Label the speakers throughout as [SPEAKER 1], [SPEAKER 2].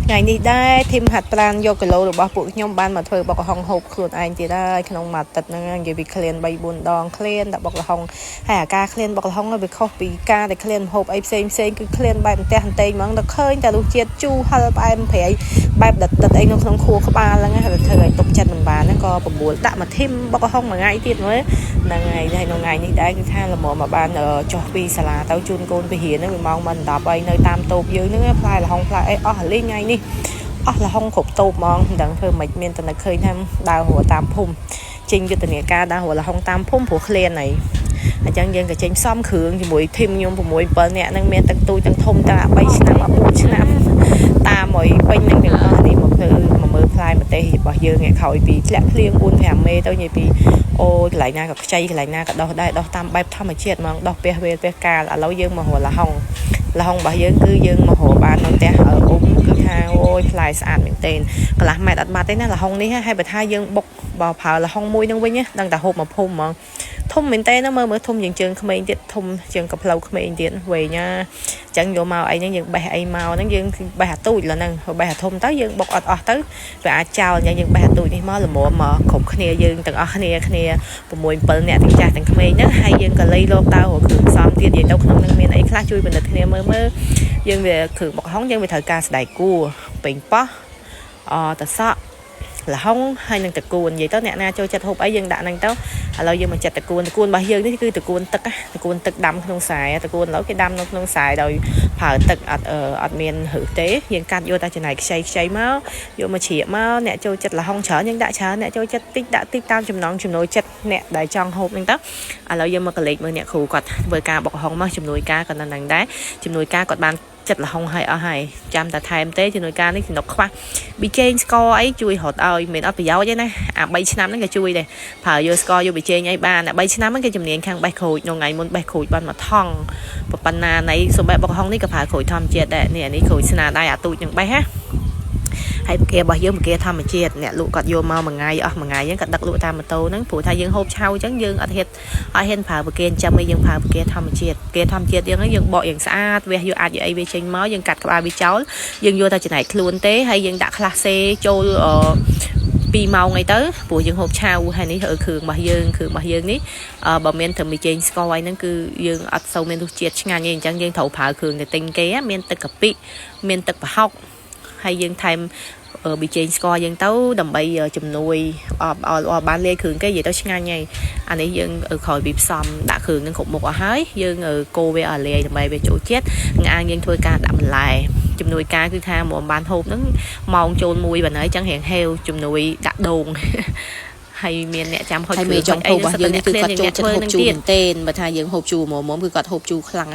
[SPEAKER 1] ថ្ងៃនេះដែរ team ហាត់ប្រាណយកគីឡូរបស់ពួកខ្ញុំបានមកធ្វើបុកល្ហុងហូបខ្លួនឯងទៀតហើយក្នុងមួយអាទិត្យហ្នឹងនិយាយពីឃ្លាន3 4ដងឃ្លានតែបុកល្ហុងហើយអាការឃ្លានបុកល្ហុងវាខុសពីការដែលឃ្លានម្ហូបអីផ្សេងផ្សេងគឺឃ្លានបែបផ្ទះអន្ទែងហ្មងដល់ឃើញតែរសជាតិជូរហឹរផ្អែមប្រៃបែបដិតដិតអីនៅក្នុងខួរក្បាលហ្នឹងហើយធ្វើឲ្យទប់ចិត្តមិនបានហ្នឹងក៏ប្រមូលដាក់មក team បុកល្ហុងមួយថ្ងៃទៀតមើលហ្នឹងហើយហើយក្នុងថ្ងៃនេះដែរគឺថាល្មមមកបានចុះពីសាលាទៅជូនកូនទៅរៀនហ្នឹងវាម៉ោងមិន10ហើយនៅតាមតូបយើងហ្នឹងផ្លែល្ហុងផ្លែអីអស់រលីងថ្ងៃនេះអស់ល្ហុងគ្រប់តូបហ្មងមិនដឹងធ្វើម៉េចមានតែនឹកឃើញថាដើររកតាមភូមិចេញយុទ្ធនាការដើររកល្ហុងតាមភូមិព្រោះឃ្លានហើយអញ្ចឹងយើងក៏ចេញផ្សំគ្រឿងជាមួយ team ខ្ញុំ6 7នាក់ហ្នឹងមានទាំងទូចទាំងធំទាំងអា3ឆ្នាំអា4ឆ្នាំតាមឲ្យពេញហ្នឹងទាំងអស់នេះមកធ្វើមកមើលផ្លែម្ទេសរបស់យើងឯក្រោយពីធ្លាក់ភ្លៀង4 5មេទៅនិយាយពីអូកន្លែងណាក៏ខ្ចីកន្លែងណាក៏ដោះដែរដោះតាមបែបធម្មជាតិហ្មងដោះពះវេលពះកាលឥឡូវយើងមករកល្ហុងល្ហុងរបស់យើងគឺយើងមករកបាននៅផ្ទះអ៊ុំគឺថាអូយផ្លែស្អាតមែនទែនកន្លះម៉ែត្រអត់បាត់ទេណាល្ហុងនេះហើយបើថាយើងបុកបើប្រើល្ហុងមួយនឹងវិញដឹងតែហូបមកភុំហ្មងធំមែនតើមើលមើលធំជាងជើងក្មេងទៀតធំជាងកផ្លូវក្មេងទៀតវែងណាអញ្ចឹងយកមកអីហ្នឹងយើងបេះអីមកហ្នឹងយើងបេះអាទូចឡើយហ្នឹងបេះអាធំទៅយើងបុកអត់អស់ទៅវាអាចចោលអញ្ចឹងយើងបេះអាទូចនេះមកល្មមមកគ្រប់គ្នាយើងទាំងអស់គ្នាគ្នា6 7នាក់ទាំងចាស់ទាំងក្មេងហ្នឹងហើយយើងក៏លៃលោកតើរកគ្រឿងផ្សំទៀតនិយាយទៅក្នុងហ្នឹងមានអីខ្លះជួយពិនិត្យគ្នាមើលមើលយើងវាគ្រឿងបុកហុងយើងវាត្រូវការសណ្តែកគួរពេញប៉ោះអតសក់ល្ហុងហើយនឹងតកួននិយាយទៅអ្នកណាចូលចិត្តហូបអីយើងដាក់ហ្នឹងទៅឥឡូវយើងមកចិត្តតកួនតកួនរបស់យើងនេះគឺតកួនទឹកតកួនទឹកដាំក្នុងស្រែតកួនឥឡូវគេដាំនៅក្នុងស្រែដោយប្រើទឹកអត់អត់មានរឹសទេយើងកាត់យកតែចំណែកខ្ចីខ្ចីមកយកមកជ្រៀកមកអ្នកចូលចិត្តល្ហុងច្រើនយើងដាក់ច្រើនអ្នកចូលចិត្តតិចដាក់តិចតាមចំណងចំណូលចិត្តអ្នកដែលចង់ហូបហ្នឹងទៅឥឡូវយើងមកកលេចមើលអ្នកគ្រូគាត់ធ្វើការបុកល្ហុងមកជំនួយការក៏នៅនឹងដែរជំនួយការគាត់បានចិត្តល្ហុងឲ្យអស់ហើយចាំតែថែមទេជំនួយការនេះចំណុកខ្វះប៊ីចេងស្ករអីជួយរត់ឲ្យមិនអត់ប្រយោជន៍ទេណាអា3ឆ្នាំហ្នឹងក៏ជួយដែរប្រើយកស្ករយកប៊ីចេងអីបានអា3ឆ្នាំហ្នឹងគេជំនាញខាងបេះក្រូចក្នុងថ្ងៃមុនបេះក្រូចបានមួយថងប៉ុណ្ណាណៃសំបែបបុកហុងនេះក៏ប្រើក្រូចធម្មជាតិដែរនេះអានេះក្រូចស្នាដៃអាទូចនឹងបេះណាហើយបង្គារបស់យើងបង្គាធម្មជាតិអ្នកលក់គាត់យកមកមួយថ្ងៃអស់មួយថ្ងៃហ្នឹងគាត់ដឹកលក់តាមម៉ូតូហ្នឹងព្រោះថាយើងហូបឆៅអញ្ចឹងយើងអត់ហ៊ានអត់ហ៊ានប្រើបង្គាចាំអីយើងប្រើបង្គាធម្មជាតិបង្គាធម្មជាតិយើងហ្នឹងយើងបកយ៉ាងស្អាតវះយកអាចយកអីវាចេញមកយើងកាត់ក្បាលវាចោលយើងយកតែចំណែកខ្លួនទេហើយយើងដាក់ខ្លះសេចូលអឺ2ម៉ោងអីទៅព្រោះយើងហូបឆៅហើយនេះគ្រឿងរបស់យើងគ្រឿងរបស់យើងនេះបើមានត្រឹមប៊ីចេងស្ករអីហ្នឹងគឺយើងអត់សូវមានរសជាតិឆ្ងាញ់ទេអញ្ចឹងយើងត្រូវប្រើគ្រឿងទៅទិញគេមានទឹកកាពិមានទឹកប្រហុកហើយយើងថែមប៊ីចេងស្ករយើងទៅដើម្បីជំនួយអបបានលាយគ្រឿងគេនិយាយទៅឆ្ងាញ់ហើយអានេះយើងក្រោយពីផ្សំដាក់គ្រឿងនឹងគ្រប់មុខអស់ហើយយើងកូរវាឲ្យលាយដើម្បីវាចូលជាតិងាងយើងធ្វើការដាក់បន្លែជំនួយការគឺថាមកបានហូបហ្នឹងម៉ោងចូលមួយបណ្ហើយចឹងរៀងហេវជំនួយដាក់ដូងហើយមានអ្នកចាំហុច
[SPEAKER 2] ហើយមេចុងភៅរបស់យើងនេះគឺគាត់ចូលចិត្តហូបជូរមែនទែនបើថាយើងហូបជូរហ្មងគឺគាត់ហូបជូរខ្លាំ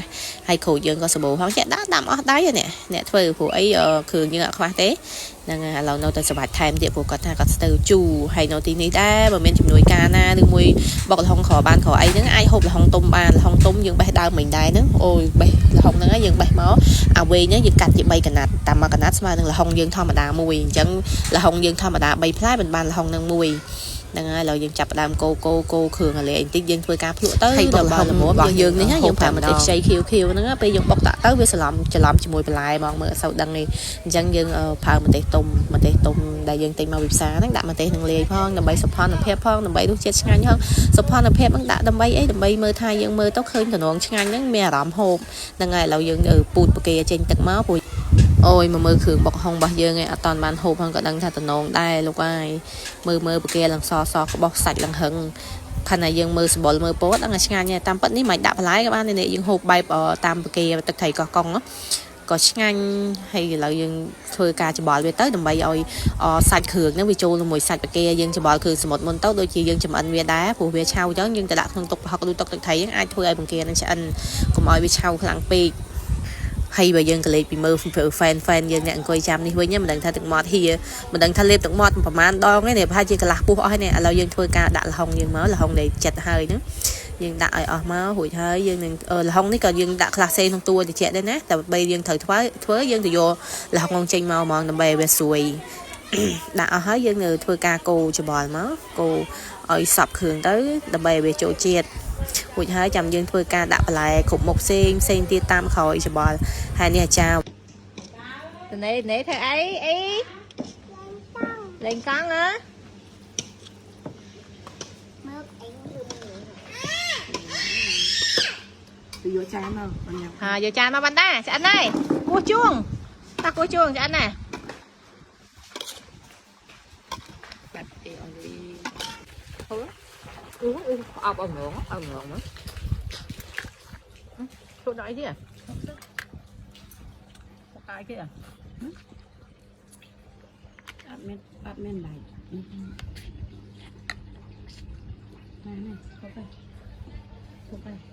[SPEAKER 2] ងហើយក្រូចយើងក៏សម្បូរផងចេះដាក់ដាំអស់ដៃនេះអ្នកធ្វើព្រោះអីគ្រឿងយើងអត់ខ្វះទេហ្នឹងឥឡូវនៅតែសម្បាច់ថែមទៀតព្រោះគាត់ថាគាត់ស្ទើរជូរហើយនៅទីនេះដែរបើមានជំនួយការណាឬមួយបុកល្ហុងក្របានក្រអីហ្នឹងអាចហូបល្ហុងទុំបានល្ហុងទុំយើងបេះដើមមិញដែរហ្នឹងអូយបេះល្ហុងហ្នឹងយើងបេះមកអាវែងហ្នឹងយើងកាត់ជា3កណាត់តាមមួយកណាត់ស្មើនឹងល្ហុងយើងធម្មតាមួយអញ្ចឹងល្ហុងយើងធម្មតា3ផ្លែមិនបានល្ហុងហ្នឹងមួយហ្នឹងហើយឥឡូវយើងចាប់ផ្ដើមកូកូកូគ្រឿងឲ្យលាយបន្តិចយើងធ្វើការភ្លក់ទៅ
[SPEAKER 1] ហើយបុកល្ហុង
[SPEAKER 2] របស់យើងនេះយើងប្រើម្ទេសខ្ចីខៀវខៀវហ្នឹងពេលយើងបុកដាក់ទៅវាច្រឡំច្រឡំជាមួយបន្លែហ្មងមើលអត់សូវដឹងទេអញ្ចឹងយើងប្រើម្ទេសទុំម្ទេសទុំដែលយើងទិញមកពីផ្សារហ្នឹងដាក់ម្ទេសនឹងលាយផងដើម្បីសោភ័ណភាពផងដើម្បីរសជាតិឆ្ងាញ់ផងសោភ័ណភាពហ្នឹងដាក់ដើម្បីអីដើម្បីមើលថាយើងមើលទៅឃើញតំណងឆ្ងាញ់ហ្នឹងមានអារម្មណ៍ហូបហ្នឹងហើយឥឡូវយើងពូតបកាចេញទឹកមកព្រោះអូយមកមើលគ្រឿងបុកហុងរបស់យើងឯងអត់តាន់បានហូបផងក៏ដឹងថាតំណងដែរលោកអើយមើលមើលបកាឡើងសសក្បោះសាច់ឡើងហឹងខណៈយើងមើលសម្បុរមើលពោតដឹងតែឆ្ងាញ់តាមពិតនេះមិនដាក់បន្លែក៏បាននេះយើងហូបបែបតាមបកាទឹកត្រីកោះកុងក៏ឆ្ងាញ់ហើយឥឡូវយើងធ្វើការច្បល់វាទៅដើម្បីឲ្យសាច់គ្រឿងហ្នឹងវាចូលជាមួយសាច់បកាយើងច្បល់គ្រឿងសមុទ្រមុនទៅដូចជាយើងចម្អិនវាដែរព្រោះវាឆៅអញ្ចឹងយើងទៅដាក់ក្នុងទុកប្រហុកឬទុកទឹកត្រីហ្នឹងអាចធ្វើឲ្យបង្គាហ្នឹងឆ្អិនកុំឲ្យវាឆៅខ្លាំងពេកហើយបើយើងកលេចពីមើល fan fan យើងអ្នកអង្គុយចាំនេះវិញមិនដឹងថាទឹកមាត់ហៀមិនដឹងថាលេបទឹកមាត់ប្រហែលដងទេនេះប្រហែលជាកន្លះពោះអស់ហើយនេះឥឡូវយើងធ្វើការដាក់ល្ហុងយើងមកល្ហុងដែលចិត្តហើយហ្នឹងយើងដាក់ឲ្យអស់មករួចហើយយើងនឹងល្ហុងនេះក៏យើងដាក់ខ្លះសេក្នុងតួត្រជាក់ដែរណាតែបីយើងត្រូវធ្វើធ្វើយើងទៅយកល្ហុងចេញមកហ្មងដើម្បីឲ្យវាស្រួយដាក់អស់ហើយយើងនៅធ្វើការកូរច្បល់មកកូរឲ្យសព្វគ្រឿងទៅដើម្បីឲ្យវាចូលជាតិរួចហើយចាំយើងធ្វើការដាក់បន្លែគ្រប់មុខផ្សេងផ្សេងទៀតតាមក្រោយច្បល់ហើយនេះអាចារ្យ តនេះនេះធ្វើអីអីលេងកង់ហ៎
[SPEAKER 3] មើលអីយំ
[SPEAKER 4] ទៅយកចានមកបងញ៉ាំ
[SPEAKER 2] ហាយកចានមកបានតាឆ្អិនហើយគោះជួងតាគោះជួងឆ្អិនណា
[SPEAKER 4] បាត់អីអស់លីហូអឺអឺអបអងងអងងមក
[SPEAKER 2] ចូលដល់អីទៀតកាយគេ
[SPEAKER 4] អត់មានអត់មានឡៃណានេះហូបទៅហូបទៅ